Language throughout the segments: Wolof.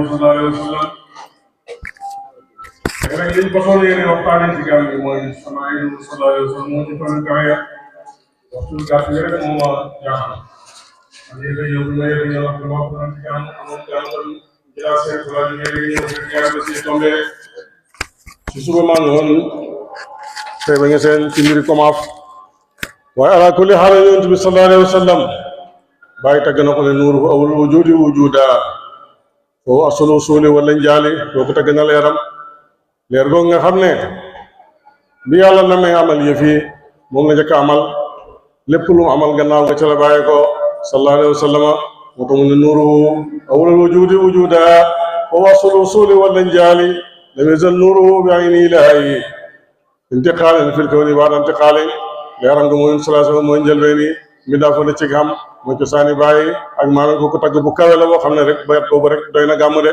sallallahu alayhi wa sallam rek liñ ko soon yéene waxtaane ci gàmm gi mooy Shamaa'ilu sallallahu alayhi wa sallam moo ci fan kawe waxtu gàtt bi rek moo ma jaaxal am yéega ñëw bi ma yéega ñëw wax dama ko ci gàmm amoon jàngal jaa seet wala ñu yéega ñëw rek yàlla si tombé ci suba maa ngi woon tey ba nga seen ci mbiri komaaf waaye ala kulli xaal yonent bi sallallahu alayhi wa sallam bàyyi tagg na ko ne nuuru awwal wujudi wujuda foofu asulu suuli wala njaali boo ko tagg na leeram leer googu nga xam ne bi yàlla na may amal yëf yi moom la njëkk a amal lépp lu mu amal gannaaw nga ca la bàyyi ko sallallahu alayhi wa sallam moo tax mu ne nuuru awwal wujudi wujuda foofu asulu suuli wala njaali lam yazal nuuru bi ayni ilaahi intiqaalin fil kawni ba'da intiqaalin leeram nga mooy sallallahu alayhi wa sallam mooy njëlbeeni mi daa fa la ci xam mooy cosaani bàyyi ak maanaam kooku tagg bu kawe la boo xam ne rek bayat boobu rek doy na gàmm de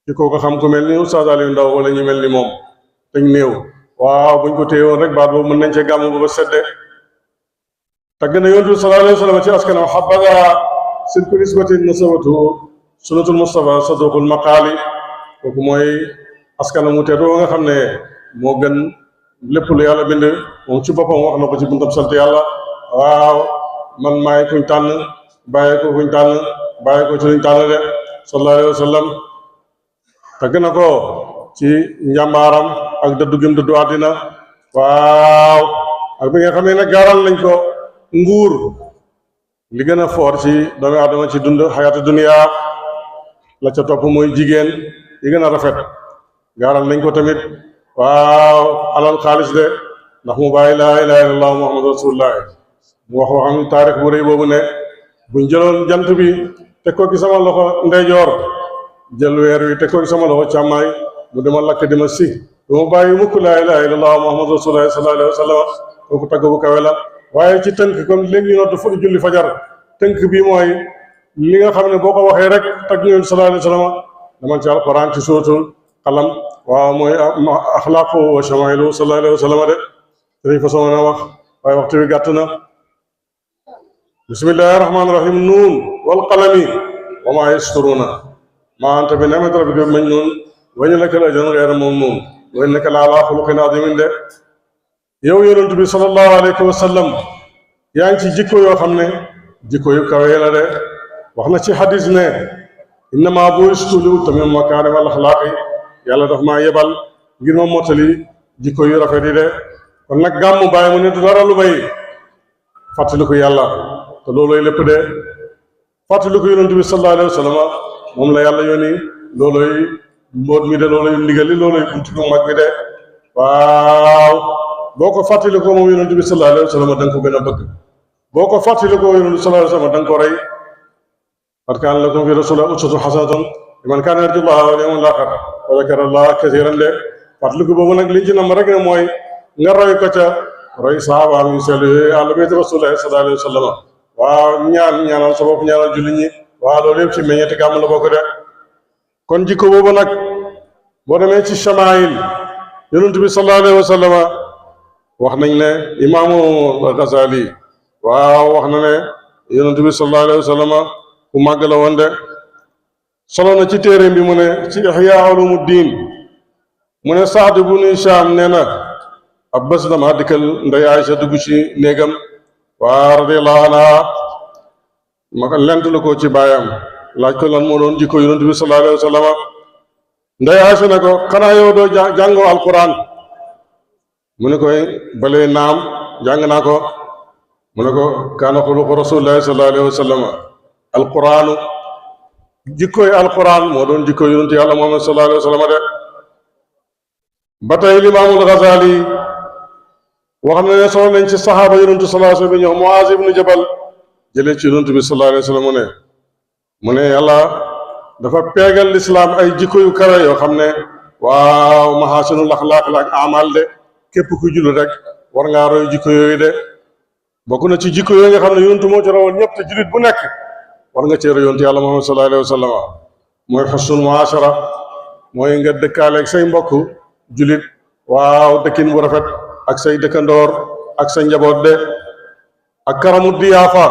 ci kooku xam ku mel ni Oustaz Aliou Ndaw wala ñu mel ni moom dañ néew waaw buñ ko téyewoon rek baat boobu mën nañ cee gàmm bu ba sedde tagg na yonent bi sallallahu alayhi wa sallam ci askanam xabada silku nisbatin nasabatu sunnatul mustafa saduqul maqaali kooku mooy askanam mu tedd nga xam ne moo gën lépp lu yàlla bind moom ci boppam wax na ko ci buntam sant yàlla waaw man maay kuñ tànn bàyyi ko kuñ tànn bàyyi ko ci luñ tànn de sallallahu alayhi wa sallam tagg na ko ci njàmbaaram ak dëddu gim dëddu àddina waaw ak bi nga xam ne nag gaaral nañ ko nguur li gën a foor ci doomu aadama ci dund xayaatu duniya la ca topp mooy jigéen yi gën a rafet gaaral nañ ko tamit waaw alal xaalis de ndax mu bàyyi laa ilaha illallah muhammadu rasulullah mu wax waxam taarix bu rëy boobu ne buñ jëloon jant bi teg ko ci sama loxo ndeyjoor jël weer wi teg ko ci sama loxo càmmaay mu dama lakk di ma si du ma bàyyi mukk laa ilaha illallah muhammadu rasulullah sallallahu alayhi wa sallam kooku tagg bu kawe la waaye ci tënk comme léegi ñu nodd julli fajar tënk bi mooy li nga xam ne boo ko waxee rek tagg ngeen sallallahu alayhi wa sallam dama ci alquran ci suratul qalam waaw mooy axlaaqu wa shamailu sallallahu alayhi wa sallam de dañ façon na wax waaye waxtu wi gàtt na bismillahi rahmaani rahim nuun wal qalami wa maa yasturuna maa anta bi ni'mati rabbika bi majnuun wa inna laka la ajran ghayra mamnuun wa innaka la ala xuluqin azimin de yow yonent bi sallallahu alayhi wa sallam yaa ngi ci jikko yoo xam ne jikko yu kawe la de wax na ci hadis ne innamaa bu'istu li utammima makaarimal axlaaqi yàlla daf maa yebal ngir ma mottali jikko yu rafet yi de kon nag gàmmu bàyyi mu ne du dara lu bay fàttaliku yàlla te looloy lépp de fàttaliku yonent bi sallallahu alayhi wa sallam moom la yàlla yónni looloy mbóot mi de looloy ndigali looloy buntu bu mag bi de waaw boo ko fàttalikoo moom yonent bi sallallahu alayhi wa sallam da nga ko gën a bëgg boo ko fàttalikoo yonent bi sallallahu alayhi wa sallam da nga ko rey qad kaana lakum fi rasulillahi uswatun hasanatun liman kaana yarju llaha wal yawmal aaxir wa zakara llaha kasiiran de fàttaliku boobu nag liñ ci nam rek ne mooy nga roy ko ca roy sahabaam yu sell yooyu àll bayti rasulillahi sallallahu alayhi wa sallam waaw ñaanal sa bopp ñaanal julli ñi waaw loolu yëpp ci meññeeti gàmm la bokk de kon jikko boobu nag boo demee ci chamail yonent bi sallallahu alayhi wa sallam wax nañ ne imaamu Ghazali waaw wax na ne yonent bi sallallahu alayhi wa sallam ku màgg la woon de solo na ci téere bi mu ne ci Ihya Ulumuddin mu ne Saad ibn Hisham nee na ab bés dama dikkal ndey Aysa dugg ci néegam waa radiyallahu anha ma lent lu ko ci baayam laaj ko lan moo doon jikko yonent bi sallallahu alayhi wa sallam ndey Aysa ne ko xanaa yow doo jàngoo alquran mu ne koy balee naam jàng naa ko mu ne ko kaana xuluqu rasulillahi sallallahu alayhi wa sallam alquranu jikkoy alquran moo doon jikkoy yonent yàlla Muhammad sallallahu alayhi wa sallam de ba tey limaamul Ghazali wax na ne solo nañ ci saxaaba yonentu sallallahu alayhi wa sallam bi ñëw Muaz ibnu Jabal jëlee ci yonent bi sallallahu alayhi wa sallam mu ne yàlla dafa peegal lislaam ay jikko yu kawe yoo xam ne waaw mahaasinul axlaaq la ak amal de képp ku jullu rek war ngaa roy jikko yooyu de bokk na ci jikko yooyu nga xam ne yonentu moo ci rawoon ñëpp te jullit bu nekk war nga cee roy yonent yàlla Muhammad sallallahu alayhi wa sallam mooy xusnul muashara mooy nga dëkkaaleeg say mbokk jullit waaw dëkkin bu rafet ak say dëkkandoor ak sa njaboot de ak karamu diyaafa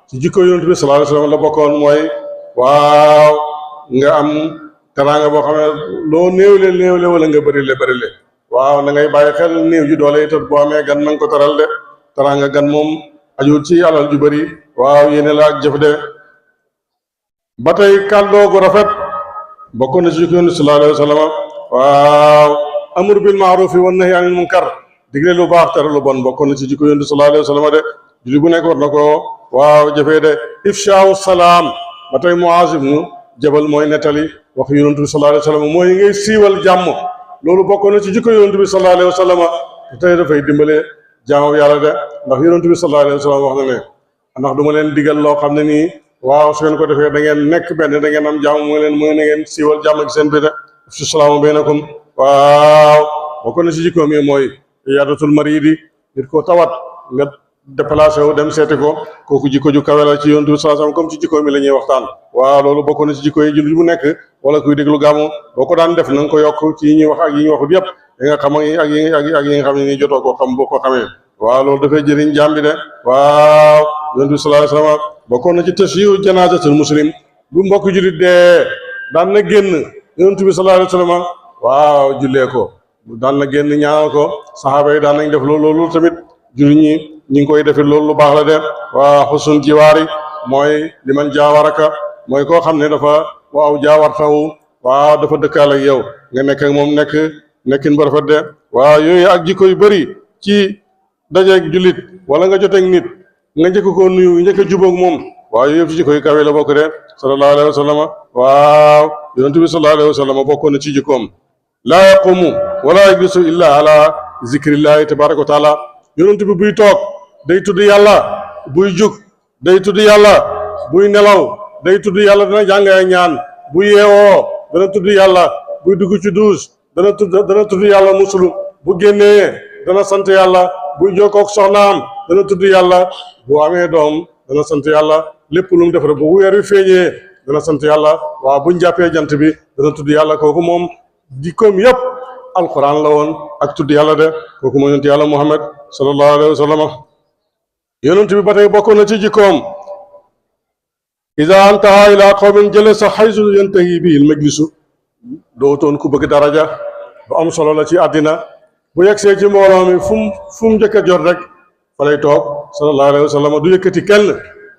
ci jikko yonent bi sallallahu alayhi wa sallam la bokkoon mooy waaw nga am teraanga boo xam ne loo néewle wala nga bërile waaw na ngay bàyyi xel néew ji doole itam boo amee gan na nga ko taral de teraanga gan moom aju ci alal ju bëri waaw yéene la ak jëf de ba tey kàddoo gu rafet bokk na ci Yonent sallallahu alayhi wa sallam waaw amru bil ma'ruf wa nahyi anil munkar digle lu baax tere lu bon bokk na ci jikko Yonent sallallahu alayhi wa sallam de julli bu nekk war na ko waaw jëfee de ifshaawu salaam ba tey Muaaz ibnu Jabal mooy nettali wax Yonent bi sallallahu alayhi wa sallam mooy ngay siiwal jàmm loolu bokk na ci jikko Yonent bi sallallahu alayhi wa sallam tey dafay dimbale jaamu yàlla de ndax Yonent bi sallallahu alayhi wa sallam wax na ne ndax du ma leen digal loo xam ne nii waaw su ngeen ko defee da ngeen nekk benn da ngeen am jàmm mooy na ngeen siiwal jàmm ak seen bi de fi salaamu baynakum waaw bokk na ci jikkoom yi mooy iyaadatul mariidi nit ko tawat nga déplacé wu dem seeti ko kooku jikko ju kawe la ci Yonent bi sallallahu alayhi wa sallam comme ci jikkoom yi la ñuy waxtaan waaw loolu bokk na ci jikko yi jullit bu nekk wala kuy déglu gàmmu boo ko daan def na nga ko yokk ci yi ñuy wax ak yi ñuy waxut yëpp yi nga xam ak yi nga xam ne nii jotoo koo xam boo ko xamee waaw loolu dafay jëriñ jaam bi de waaw Yonent bi sallallahu alayhi wa sallam bokkoon na ci tashyi'u janaazatul muslim bu mbokk jullit dee daan na génn Yonent bi sallallahu alayhi wa sallam waaw jullee ko daan na génn ñaanal ko saxaaba yi daan nañ def loolu tamit jullit ñi ngi koy defit loolu lu baax la de waa xusun jiwaari mooy liman jaawaraka mooy koo xam ne dafa waaw jaawar taw waaw dafa dëkkaal ak yow nga nekk ak moom nekkin bu rafet de waaw yooyu ak jikko yu bëri ci dajeeg jullit wala nga joteeg nit nga njëkk koo nuyu njëkk a jubóog moom waaw yooyu yëpp ci jikko yu kawe la bokk de sallallahu alayhi wa sallam waaw Yonent bi sallallahu alayhi wa sallam bokkoon na ci jikkoom laa yaqumu wala yajlisu illa ala zikrillahi tabaraka wa taala Yonent bi buy toog day tudd yàlla buy jug day tudd yàlla buy nelaw day tudd yàlla dana jàng ay ñaan bu yeewoo dana tudd yàlla buy dugg ci duus dana tudd yàlla musulu bu génnee dana sant yàlla buy jokkook soxnaam dana tudd yàlla bu amee doom dana sant yàlla lépp lu mu def rek bu weer wi feeñee dana sant yàlla waaw buñ jàppee jant bi dana tudd yàlla kooku moom jikkoom yëpp alquran la woon ak tudd yàlla de kooku moo yonent yàlla Muhammad sallallahu alayhi wa sallam yonent bi ba tey bokk na ci jikkoom iza antaha ila qawmin jalasa haysu yantahi bihi al-majlisu dootoon ku bëgg daraja bu am solo la ci àddina bu yegsee ci mbooloo mi fu mu njëkk a jot rek fa lay toog sallallahu alayhi wa sallam du yëkkati kenn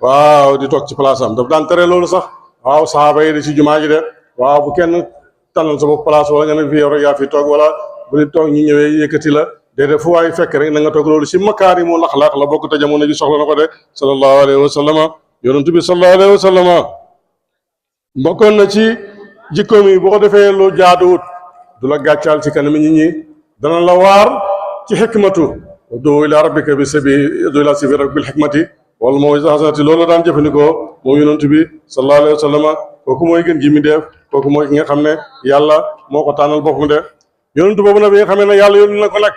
waaw di toog ci place am daf daan tere loolu sax waaw sahaaba yi di ci jumaa ji de waaw bu kenn tànnal sa bopp place wala nga ne fi yow rek yaa fi toog wala bu nit toog ñi ñëwee yëkkati la déedéet fu waay fekk rek na nga toog loolu si makaarimul axlaaq la bokk te jamono ji soxla na ko de sallallahu alayhi wa sallam yonent bi sallallahu alayhi wa sallam bokkoon na ci jikkoom yi boo ko defee lu jaaduwut du la gàccaal ci kanam nit ñi dana la waar ci xikmatu ud'u ila rabbika bi sabili bil hikmati wal maw'izati hasanati loolu daan jëfandikoo moom yonent bi sallallahu alayhi wa sallam kooku mooy gën ji mi def kooku mooy ki nga xam ne yàlla moo ko tànnal boppam de yonent boobu nag bi nga xamee ne yàlla yónni na ko nag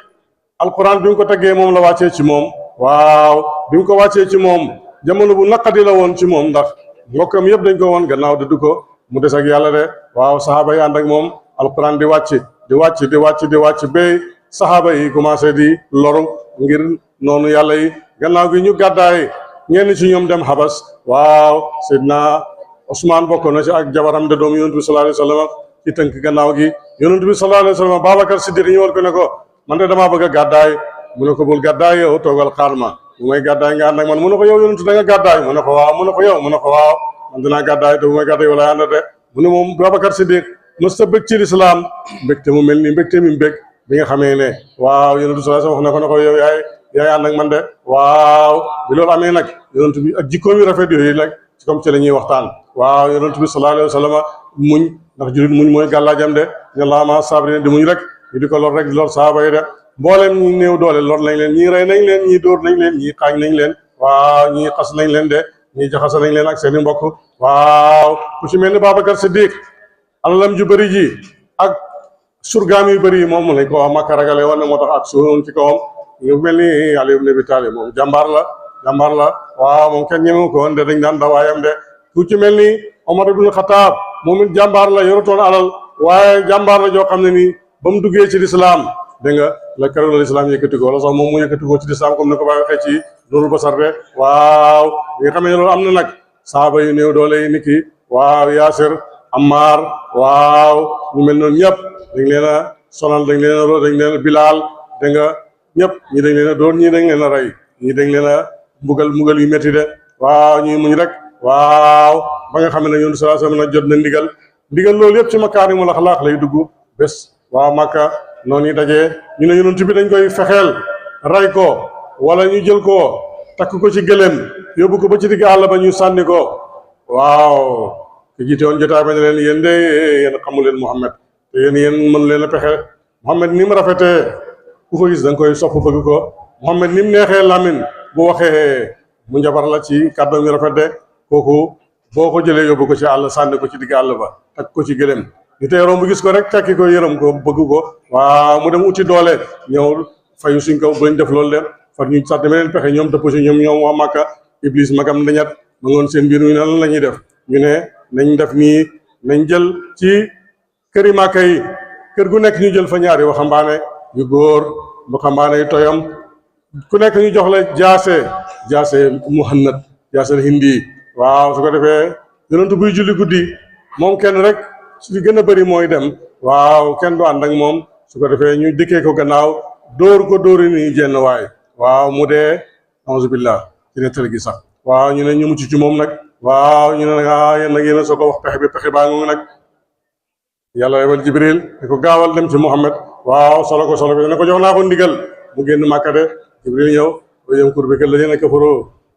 alquran bi mu ko teggee moom la wàccee ci moom waaw bi mu ko wàccee ci moom jamono bu naqadi la woon ci moom ndax mbokkam yëpp dañ ko woon gannaaw dëddu ko mu des ak yàlla de waaw saxaaba yi ànd ak moom alquran di wàcc ba saxaaba yi commencé di loru ngir noonu yàlla yi gannaaw gi ñu gàddaay ñenn ci ñoom dem xabas waaw Seydina Ousmane bokk na ci ak jabaram de doomu yonent bi sallallahu alayhi wa sallam ci tënk gannaaw gi yonent bi sallallahu alayhi wa sallam Babacar Siddiq ñëwal ko ne ko man de damaa bëgg a gàddaay mu ne ko bul gàddaay yow toogal xaar ma bu may gàddaay nga ànd ak man mu ne ko yow yonent da nga gàddaay mu ne ko waaw mu ne ko yow mu ne ko waaw man dinaa gàddaay te bu may gàddaay wala ànd de mu ne moom Babacar Siddiq mës ta bëgg ci lislaam mbégte mu mel ni mbégte mi mbég bi nga xamee ne waaw yonent bi sallallahu alayhi wa sallam wax na ko yow yaay ànd ak man de waaw bi loolu amee nag yonent bi ak jikkoom yu rafet yooyu nag ci comme ci la ñuy waxtaan waaw yonent bi sallallahu alayhi wa sallam muñ ndax julit muñ mooy gàllaajam de ne laama sabri di muñ rek ñu di ko lor rek di lor saaba yi de mbooleem ñi néew doole lor nañ leen ñii rey nañ leen ñii dóor nañ leen ñii xaañ nañ leen waaw ñii xas nañ leen de ñii jaxasa nañ leen ak seeni mbokk waaw ku ci mel ni Babacar Siddiq alalam ju bëri ji ak surgaam yu bëri moom lañ ko wax Makka ragale woon ne moo tax ak suwoon ci kawam ñu mel ni Ali ibn Abi Talib moom jàmbaar la waaw moom kenn ñemewu ko woon de dañ daan dawaayam de ku ci mel ni Omar ibn Khattab moom it jàmbaar la yorutoon alal waaye jàmbaar la joo xam ne nii ba mu duggee ci lislaam dégg nga la keroog la lislaam yëkkati ko wala sax moom mu yëkkati ko ci lislaam comme ni ko bàyyi waxee ci Nuurul Basar de waaw li nga xam ne loolu am na nag saaba yu néew doole yi niki waaw Yaasir Ammar waaw ñu mel noonu ñëpp dañ leen a sonal dañ leen a ro dañ leen a Bilaal da nga ñëpp ñi dañ leen a doon ñii dañ leen a rey ñii dañ leen a mbugal yu métti de waaw ñuy muñ rek waaw ba nga xam ne yonent sallallahu alayhi wasallam jot na ndigal loolu yëpp ci makaarimul axlaaq lay dugg bés waa Makka noonu yi dajee ñu ne yonent bi dañ koy fexeel ray ko wala ñu jël ko takk ko ci gëléem yóbbu ko ba ci digg àll ba ñu sànni ko waaw ki jiite woon jotaay ba ne leen yéen de yéen xamu leen Muhammad te yéen mën leen a pexe Muhammad ni mu rafetee ku ko gis da nga koy sopp bëgg ko Muhammad ni mu neexee lamin bu waxee mu njabar la ci kàddoom yu rafet de kooku boo ko jëlee yóbbu ko ci àll sànni ko ci digg àll ba takk ko ci gëléem ñu tey romb gis ko rek tekki ko yërëm ko bëgg ko waaw mu dem uti doole ñëw fayu suñ kaw bañ def loolu de far ñu sax dama leen pexe ñoom dëpp si ñoom waa Makka Iblis magam dañat ma ngoon seen biir ñu nan la ñuy def ñu ne nañ def nii nañ jël ci këri Makka yi kër gu nekk ñu jël fa ñaari waxambaane yu góor waxambaane yu toyam ku nekk ñu jox la jaase muhannad jaase hindi waaw su ko defee yonentu buy julli guddi moom kenn rek su gën a bëri mooy dem waaw kenn du ànd ak moom su ko defee ñu dikkee ko gannaaw dóor ko dóori nii jenn waay waaw mu dee auzu billah ci nettali gi sax waaw ñu ne ñu mucc ci moom nag waaw ñu ne nag yéen nag yéen a soo ko wax pexe baa ngi nag yàlla yebal Jibril ne ko gaawal dem ci Muhammad waaw solo bi ne ko jox naa ko ndigal mu génn Màkka de Jibril ñëw wa yamkuru bika alladhina kafaru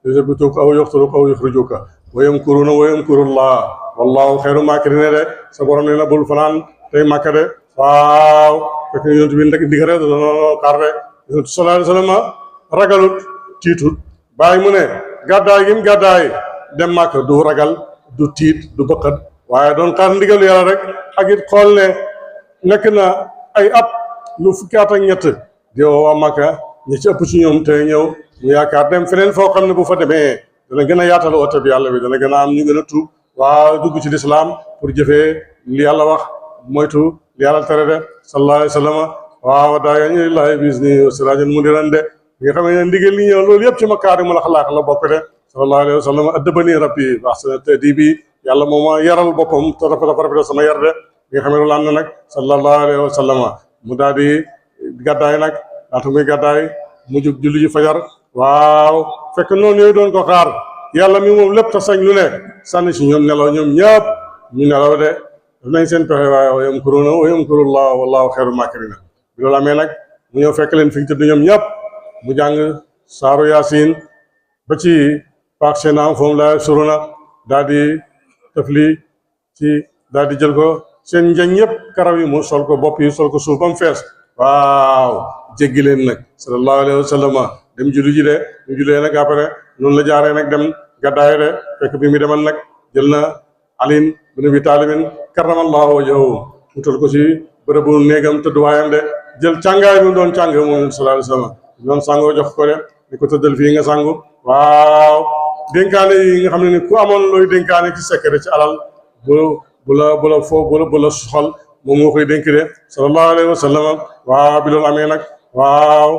yusabituka aw yaqtuluka aw yukhrijuka wa yamkuruna wa yamkurullah wallahu xayru maakirin de sa borom ne na bul fanaan tey Màkka de waaw fekk yonent bi ndigal rek doon xaar de yonent sallallahu alayhi wasallam ragalut tiitut bàyyi mu ne gàddaay gi mu gàddaay dem Màkka du ragal du tiit du bëqat waaye doon xaar ndigal yàlla rek ak it xool ne nekk na ay at lu fukki at ak ñett di waa Màkka ñi ci ëpp ci ñoom te ñëw mu yaakaar dem feneen foo xam ne bu fa demee dana gën a yaatal woote bi yàlla bi dana gën a am ñu gën a tuub waaw dugg ci lislaam pour jëfee li yàlla wax moytu li yàlla tere de sallallahu alayhi wa sallam waaw daa ñu lillahi biizni wa siraajan muniiran de nga xam ne ndigal li ñëw loolu yëpp ci makaarimul axlaaq la bokk de sallallahu alayhi wa sallam addabani rabbi wa ahsana ta'diibi yàlla moo ma yaral boppam te dafa rafetal sama yar de nga xam ne loolu am na nag sallallahu alayhi wa sallam mu daal di gàddaay nag laata muy gàddaay mu jug julli ji fajar waaw fekk noonu yooyu doon ko xaar yàlla mi moom lépp te sañ lu ne sànni si ñoom nelaw ñoom ñëpp ñu nelaw de daf nañ seen pexe waaye wa yamkuruuna wa yamkurullah wallahu xayru maakiriina bi loolu amee nag mu ñëw fekk leen fi ñu tëdd ñoom ñëpp mu jàng saaru yaasin ba ci paax seenaam foom la suruna daal di tëfli ci daal di jël ko seen njañ yëpp karaw yi mu sol ko bopp yi sol ko suuf ba mu fees waaw jéggi leen nag sallallahu alayhi wa sallam dem julli ji de ñu jullee nag après noonu la jaaree nag dem gàddaay de fekk bi mu demal nag jël na alin bin abi taalibin karamallahu wajhahu mu tol ko ci bërëbu néegam tëdduwaayam de jël càngaay bi mu doon càng moom sallallahu alayhi wa sallam doon sàngoo jox ko de ni ko tëddal fii nga sàngu waaw dénkaane yi nga xam ne ni ku amoon looy dénkaane ci secret ci alal bu la soxal moom moo koy dénk de sallallahu alayhi wa sallam waaw bi loolu amee nag waaw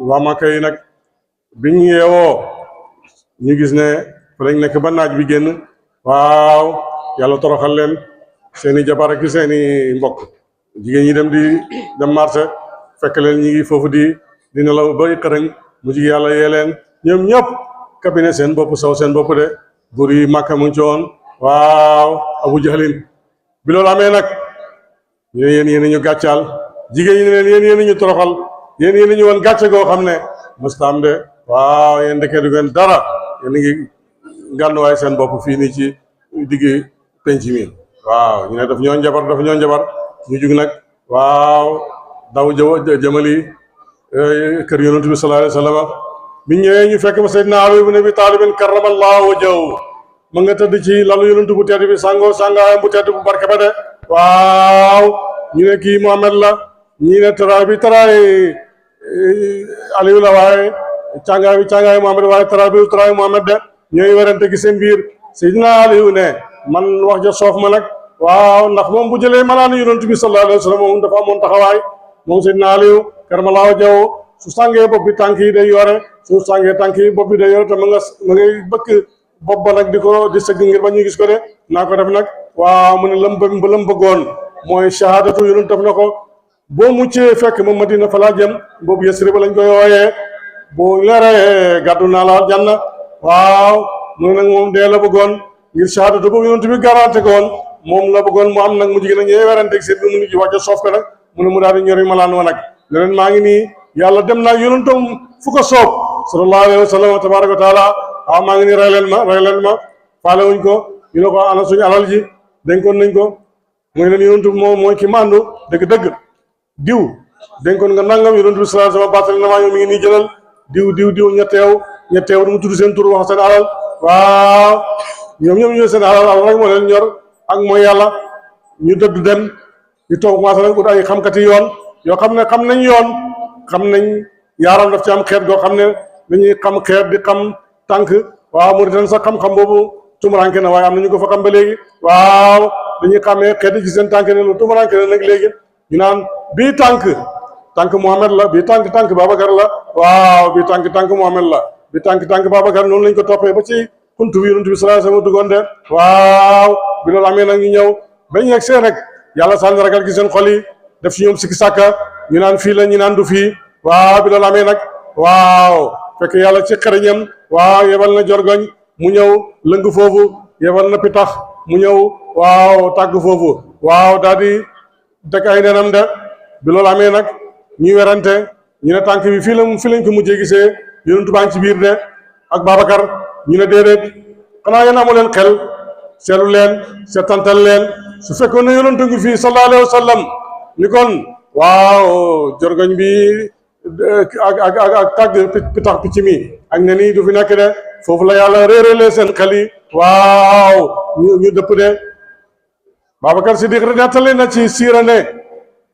waa Makka yi nag biñ yeewoo ñu gis ne fa lañ nekk ba naaj bi génn waaw yàlla toroxal leen seeni jabar ak seeni mbokk jigéen ñi dem marché fekk leen ñi ngi foofu di nelaw ba xërëng mu jigi yàlla yee leen ñoom ñëpp kabine seen bopp saw seen bopp de buur yi Makka mu ngi ci woon waaw Abu Jahlin bi loolu amee nag ñu ne yéen ñu gàccaal jigéen ñi ne leen yéen ñu toroxal yéen ñu woon gàcce goo xam ne mustaam de waaw yéen dëkkee du ngeen dara yéen ngi ngànnuwaay seen bopp fii nii ci diggi penc mi waaw ñu ne daf ñoo njabar ñu jug nag waaw daw jëmali kër yonent bi sallallahu alayhi wa sallam biñ ñëwee ñu fekk ma Seydina Ali ibn Abi Talib karramallahu wajhahu ma nga tëdd ci lalu yonent bu tedd bi sangaayam bu tedd bu barke ba de waaw ñu ne kii Muhammad la ñii ne taraay Aliou la waaye càngaay Muhammad waaye taraay Muhammad de ñooy werante gi seen biir Seydina Aliou ne man wax ja soof ma nag waaw ndax moom bu jëlee malaanu yonent bi sallallahu alayhi wa sallam moom dafa amoon taxawaay moom Seydina Aliou karramallahu wajhahu su sàngee bopp bi tànk yi day yore su sàngee tànk yi bopp bi day yore te ma ngay bëkk bopp ba nag di sëgg ngir ba ñu gis ko de naa ko def nag waaw mu ne lam bëggoon mooy shahadatu yonent daf na ko boo muccee fekk ma Madina fa laa jëm boobu Yasrib lañ koy wooyee boo leeree gàddu naa la janna waaw mu ne nag moom dee la bëggoon ngir shahadatu boobu yonent bi garanté ko woon moom la bëggoon mu am nag mu jigéen nag ñee weranteeg seen bi mu ngi wàcce soof ko nag mu ne mu daal di ñori malaan wa nag ne leen maa ngi nii yàlla dem naa yonentam fu ko soob sallallahu alayhi wa sallam tabaraka wa taala waaw maa ngi nii rey leen ma faale wuñ ko ñu ne ko ana suñu alal ji dénkoon nañ ko muy leen yonentu moom mooy ki mandu dëgg-dëgg diw dénkoon nga nangam yonentu bi sallallahu alayhi wa sallam bàttali na maa yow mi ngi nii jëlal diw ñetteew du mu tudd seen tur wax seen alal waaw ñoom ñoo seen alal rek moo leen ñor ak mooy yàlla ñu dëdd dem ñu toog commencé nag ut ay xamkati yoon yoo xam ne xam nañ yoon xam nañ yaaram daf ci am xeet goo xam ne dañuy xam xeet di xam tànk waaw mu den sax xam-xam boobu tumuranke na waaye am nañu ko fa xam ba léegi waaw dañuy xamee xeet yi ci seen tànk ne lu tumuranke na nag léegi ñu naan bii tànk Mohamed la bii tànk Babacar la waaw bii tànk Mohamed la bii tànk Babacar noonu lañ ko toppee ba ci kuntu bi yonent bi sallallahu alayhi wasallam duggoon de waaw bi loolu amee nag ñu ñëw bañ yegg see rek yàlla sànni ragal gi seen xol yi def ci ñoom sikki sàkka ñu naan fii la ñu naan du fii waaw bi loolu amee nag waaw fekk yàlla ci xereñam waaw yebal na jorgoñ mu ñëw lëng foofu yebal na pitax mu ñëw waaw tàgg foofu waaw daal di dëkk ay nenam de bi loolu amee nag ñuy werante ñu ne tànk bi fii lañ ko mujjee gisee yonentu baa ngi ci biir de ak Babacar ñu ne déedéet xanaa yéen amu leen xel seetlu leen seetantal leen su fekkoon ne yonentu ngi fii sallallahu alayhi wa sallam ni kon waaw jorgoñ bi ak tàgg pitax picc mi ak ne nii du fi nekk de foofu la yàlla réerélee seen xel yi waaw ñu dëpp de Babacar Siddiq nettali na ci siira ne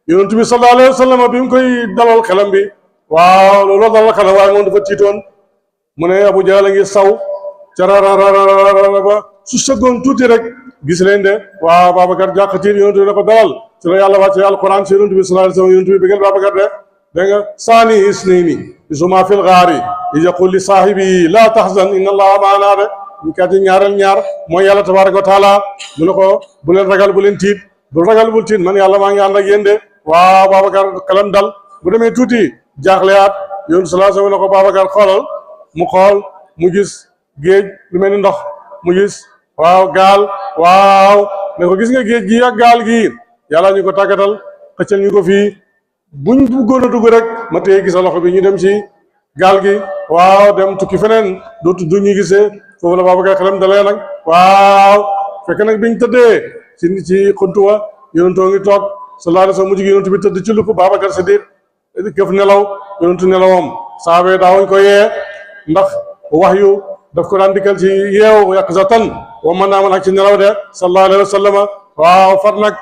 yonent bi sallallahu alayhi wa sallam bi mu koy dalal xelam bi waaw loolu dalal xelam waaye moom dafa tiitoon mu ne Abu Jahl a ngi saw cararararara ba su sëggoon tuuti rek gis leen de waaw Babacar jàqatiir yonent bi ne ko dalal ci la yàlla wàcce alquran ci yonent bi sallallahu alayhi wa sallam yonent bi bëggal Babacar de dégg nga saani isnayni isuma fil gaari iz yaqul li saahibi laa tahzan inna allaha maanaa de ñu kat yi ñaar mooy yàlla tabaraka wa taala mu ne ko bu leen ragal bu leen tiit bu ragal bul tiit man yàlla maa ngi ànd ak yéen de waaw Babacar xelam dal bu demee tuuti jaaxleyaat yoon sallallahu alayhi wa sallam ne ko Babacar xoolal mu xool mu gis géej lu mel ni ndox mu gis waaw gaal waaw ne ko gis nga géej gi ak gaal gi yàlla ñu ko tàggatal xëccal ñu ko fii buñ bëggoon a dugg rek ma téye gisa loxo bi ñu dem ci gaal gi waaw dem tukki feneen dootu du ñu gisee foofu la Babacar xelam dalee nag waaw fekk nag biñ tëddee ci xuntuwa yonentoo ngi toog sallallahu alayhi wa sallam mujj gi yonentu bi tëdd ci lupp Babacar Siddiq këf nelaw yonentu nelawam saabee daawuñ ko yee ndax wax yu daf ko daan dikkal ci yeew yàq sa tan wa mën naa mën ak ci nelaw de sallallahu alayhi wa sallam waaw far nag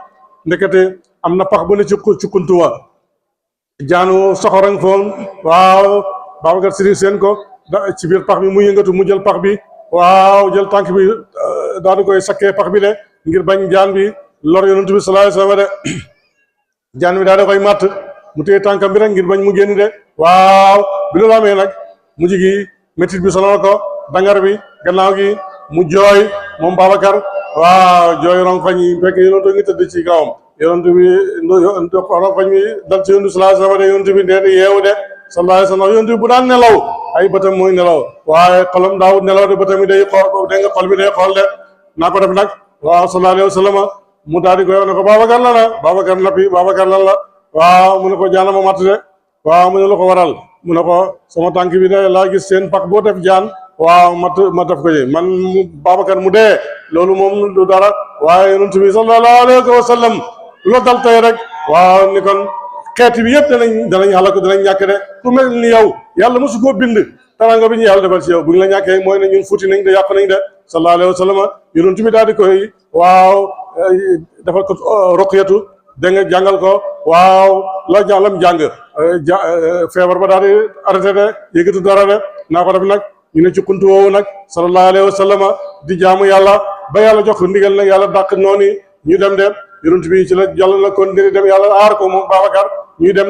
ndekete am na pax bu ne ci xuntuwa jaanu soxorang foon waaw Babacar Siddiq seen ko ci biir pax bi mu yëngatu mu jël pax bi waaw jël tànk bi daal di koy sakkee pax bi de ngir bañ jaan bi lor yonent bi sallallahu alayhi wa sallam de jaan bi daal di koy matt mu téye tànkam bi rek ngir bañ mu génn de waaw bi loolu amee nag mujj gi métit bi sonal ko dangar bi gannaaw gi mu jooy moom Babacar waaw jooy ronfañ yi fekk yonent ngi tëdd ci kawam yonent bi ronfañ bi dal ci yonent bi sallallahu alayhi wa sallam de yonent bi dee yeewu de sallallahu alayhi wa sallam yonent bi bu daan nelaw ay bëtam mooy nelaw waaye xolam daawut nelaw de bëtam yi day xool dégg nga xol bi day xool de naa ko def nag waaw sallallahu alayhi wa sallam mu daal di koy wax ne ko Babacar lan la Babacar nappi Babacar lan la waaw mu ne ko jaana ma matt de waaw mu ne la ko waral mu ne ko sama tànk bi de laa gis seen pax boo def jaan waaw ma def ko ci man Babacar mu dee loolu moom du dara waaye yonent bi sallallahu alayhi wa sallam lu la dal tey rek waaw ni kon xeeti bi yëpp danañ xala ko danañ ñàkk de ku mel ni yow yàlla mosu koo bind taranga bi ñu yàlla defal ci yow bu ñu la ñàkkee mooy ne ñun fuuti nañ de yàq nañ de sallallahu alayhi wa sallam yonent bi daal di koy waaw defal ko roqiyatu dégg nga jàngal ko waaw la lam jàng feebar ba daal di arrêté de yëgatu dara de naa ko def nag ñu ne ci kuntu woowu nag sallallahu alayhi wa sallam di jaamu yàlla ba yàlla jox ko ndigal nag yàlla dàq noonu ñu dem de yonent bi ci la jàll la kon di dem yàlla aar ko moom Babacar ñuy dem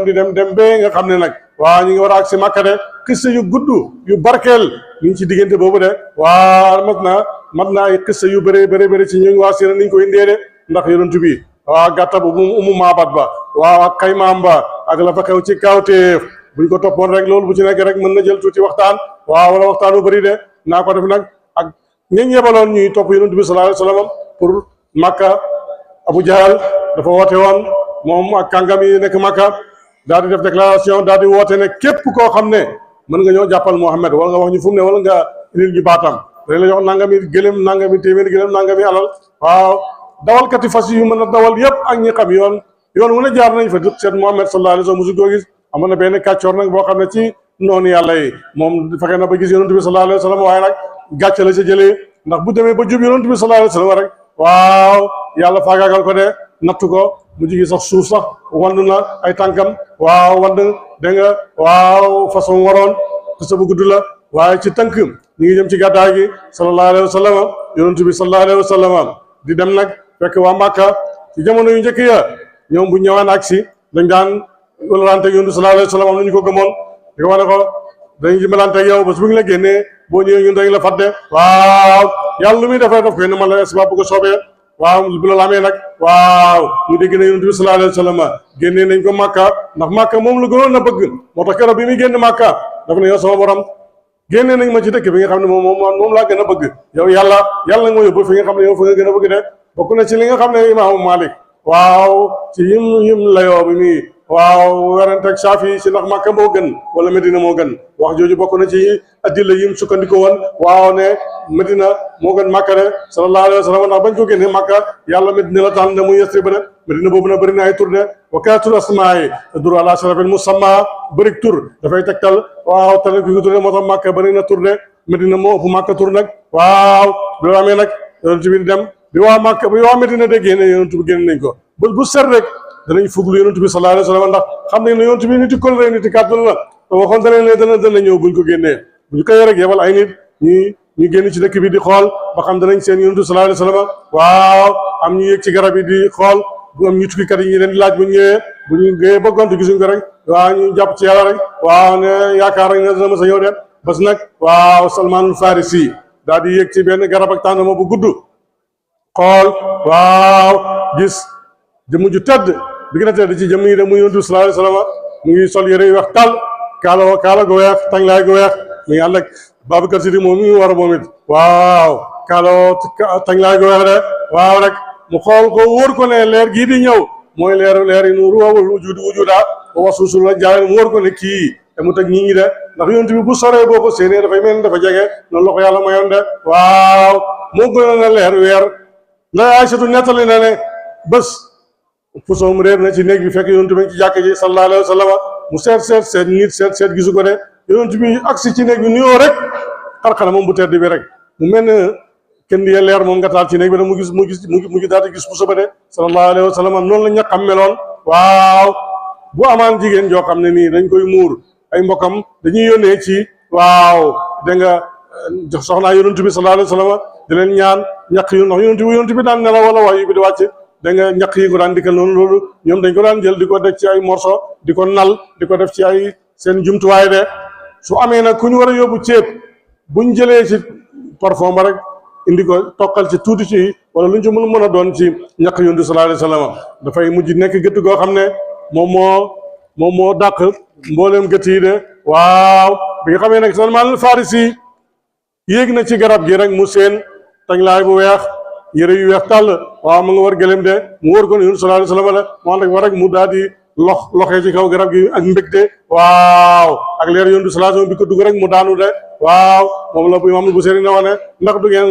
di dem ba nga xam ne nag waaw ñu ngi war a agsi Makka de xiste yu gudd yu barkeel ñu ngi ci diggante boobu de waa mas na mat na ay xissa yu bëri ci ñu waa siira niñ ko indee de ndax yonent bi waaw gàtta bu umu maabat ba waaw ak xaymaam ba ak la fa xew ci kawteef buñ ko toppoon rek loolu bu ci nekk rek mën na jël tuuti waxtaan waaw wala waxtaan bu bëri de naa ko def nag ak ñi yebaloon ñuy topp yonent bi sallallahu alayhi wa sallam pour Makka. Abu Jahal dafa woote woon moom ak kàngam yi nekk Makka daal di def déclaration daal di woote ne képp koo xam ne mën nga ñëw jàppal Muhammad wala nga wax ñu fu mu ne wala nga indil ñu baatam dañ la jox nangami gëlëm nangami téeméeri gëlëm nangami alal waaw dawalkati fas yu mën a dawal yëpp ak ñi xam yoon mu ne jaar nañ fa jot seet Muhammad sallallahu alayhi wa sallam musu koo gis amoon na benn kàccoor nag boo xam ne ci noonu yàlla yi moom fexe na ba gis yonent bi sallallahu alayhi wa sallam waaye nag gàcce la sa jëlee ndax bu demee ba jub yonent bi sallallahu alayhi wa sallam rek waaw yàlla faagaagal ko de nattu ko mu jigi sax suuf sax wand na ay tànkam waaw wand dégg nga waaw façon waroon te sa bu gudd la waaye ci tënk ñu ngi jëm ci gàddaay gi sallallahu alayhi wa sallam yonent bi sallallahu alayhi wa sallam di dem nag fekk waa Màkka ci jamono yu njëkk ya ñoom bu ñëwaan ak si dañ daan wëlante yonent bi sallallahu alayhi wa sallam am nañu ko gëmoon di ko wane ko dañuy dimbalante ak yow ba su bu ñu la génnee boo ñëwee ñun dañ la fàtte waaw yàlla lu muy defee daf koy ne man la sabab bu ko soobee waaw bu loolu amee nag waaw ñu dégg ne yonent bi sallallahu alayhi wa sallam génnee nañ ko Màkka ndax Màkka moom la gënoon a bëgg moo tax keroog bi muy génn Màkka dafa ne yow sama borom génnee nañ ma ci dëkk bi nga xam ne moom laa gën a bëgg yow yàlla nga ma yóbbu fi nga xam ne yow fa nga gën a bëgg de bokk na ci li nga xam ne imaamu Malik waaw ci yim layoo bi muy waaw weranteeg Saafi si ndax Màkka moo gën wala Medina moo gën wax jooju bokk na ci addila yim sukkandiko woon waaw ne Medina moo gën Màkka de sallallahu alayhi wa sallam ndax bañ ko génnee Màkka yàlla Medina la tànn ne muy Yasrib ne Medina boobu na bëri na ay tur de wa kaatul asmaay dur ala sharafin musamma bëri tur dafay tegtal waaw tane ki ko tur de moo tax Màkka bëri na tur de Medina moo ëpp Màkka tur nag waaw loolu amee nag yonent bi dem bi waa Màkka bi waa Medina de génne yonent bi génne nañ ko bu set rek danañ fuglu yonent bi sallallahu alayhi wa sallam ndax xam nañ ne yonent bi niti kolre niti kàttan la te waxoon danañ ne dana ñëw buñ ko génnee buñ koy rek yebal ay nit ñu génn ci dëkk bi di xool ba xam danañ seen yonent bi sallallahu alayhi wa sallam waaw am ñu yëg ci garab yi di xool bu am ñu tukkikat yi ñu leen di laaj bu ñu géeyee ba gont gisuñ ko rek waaw ñu jàpp ci yàlla rek waaw ne yaakaar rek ne dana ma sa ñëw de bas nag waaw Salmaanul Farisi daal di yëg ci benn garab ak tàndama bu gudd xool waaw gis jëmm ju tedd bi gën a tedd ci jëmm yi de muy yonent bi sallallahu alayhi wa sallam mu ngi sol yére yu weex tàll kaala gu weex tànglaay gu weex mu ngi ànd ak Babacar Sidi moom mi ngi war a moom it waaw kaala tànglaay gu weex de waaw rek mu xool ko wóor ko ne leer gii di ñëw mooy leer yi nuuru wawul wujuda wa suusul la jaay mu wóor ko ne kii te mu teg ñi de ndax yonent bi bu soree boo ko séenee dafay mel ni dafa jege noonu la ko yàlla mayoon de waaw moo gënoon na leer weer nda Aysatu nettali na ne bés pusoom réer na ci néeg bi fekk yonent bi ci jàkk ji sallallahu alayhi wa sallam mu seet nit seet gisu ko de yonent bi agsi ci néeg bi nuyoo rek xarxana moom bu tedd bi rek mu mel ne kenn di leer moom nga taal ci néeg bi rek mu gis daal di gis puso ba de sallallahu alayhi wa sallam noonu la ñaqam meloon waaw bu amaan jigéen joo xam ne nii dañ koy muur ay mbokkam dañuy yónnee ci waaw da nga jox soxnaa yonent bi sallallahu alayhi wa sallam di leen ñaan ñaq yu ndax yonent bi daan nelaw wala waayu bi di wàcc da nga ñaq yi ko daan dikkal noonu loolu ñoom dañ ko daan jël di ko def ci ay morceau di ko nal di ko def ci ay seen jumtuwaay de su amee nag ku ñu war a yóbbu ceeb buñ jëlee ci parfum ba rek indi ko toqal ci tuuti ci wala lu ñu ci mën a doon ci ñaq yonent bi sallallahu alayhi wa sallam dafay mujj nekk gëtt goo xam ne moom moo dàq mbooleem gëtt yi de waaw bi nga xamee nag Salmaanul Farisi yéeg na ci garab gi rek mu seen tànglaay bu weex yére yu weex tàll waaw mu nga war gëlëm de mu wóor ko ne yonent sallallahu alayhi wa sallam moo ànd ak war rek mu daal di loxee ci kaw garab gi ak mbégte waaw ak leer yonent sallallahu alayhi wa sallam bi ko dugg rek mu daanu de waaw moom la Imaam Busiri na wax ne ndax du ngeen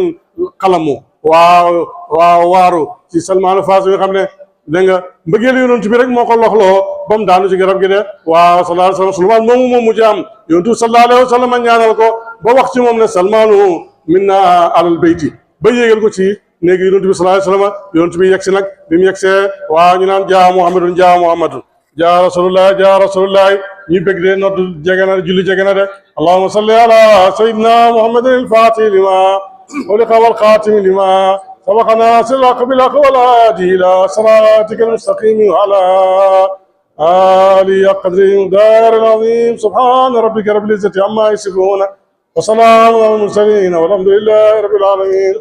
xalamu waaw waaru ci Salmaanul Farisi nga xam ne dégg nga mbëggeel yonent bi rek moo ko loxloo ba mu daanu ci garab gi de waaw sallallahu alayhi wa sallam Sulmaan moomu mu ci am yonent sallallahu alayhi wa sallam ñaanal ko ba wax ci moom ne Salmaanu minna alal bayti ba yéegal ko ci néegi yonent bi sallallahu alayhi wa sallam yonent bi yegsi nag bi mu yegsee waaw ñu naan jaa Muhammadun jaa rasulullah ñu bëgg de nodd jege na julli jege na de allahumma salli ala sayyidina Muhammadin al-fatih lima ughliqa wal khatimi lima sabaqa nasiril haqqi bil haqqi wal hadi ila siratikal mustaqim wa ala alihi qadri daril azim subhana rabbika rabbil izzati amma yasifun وسلام على المرسلين والحمد لله رب العالمين.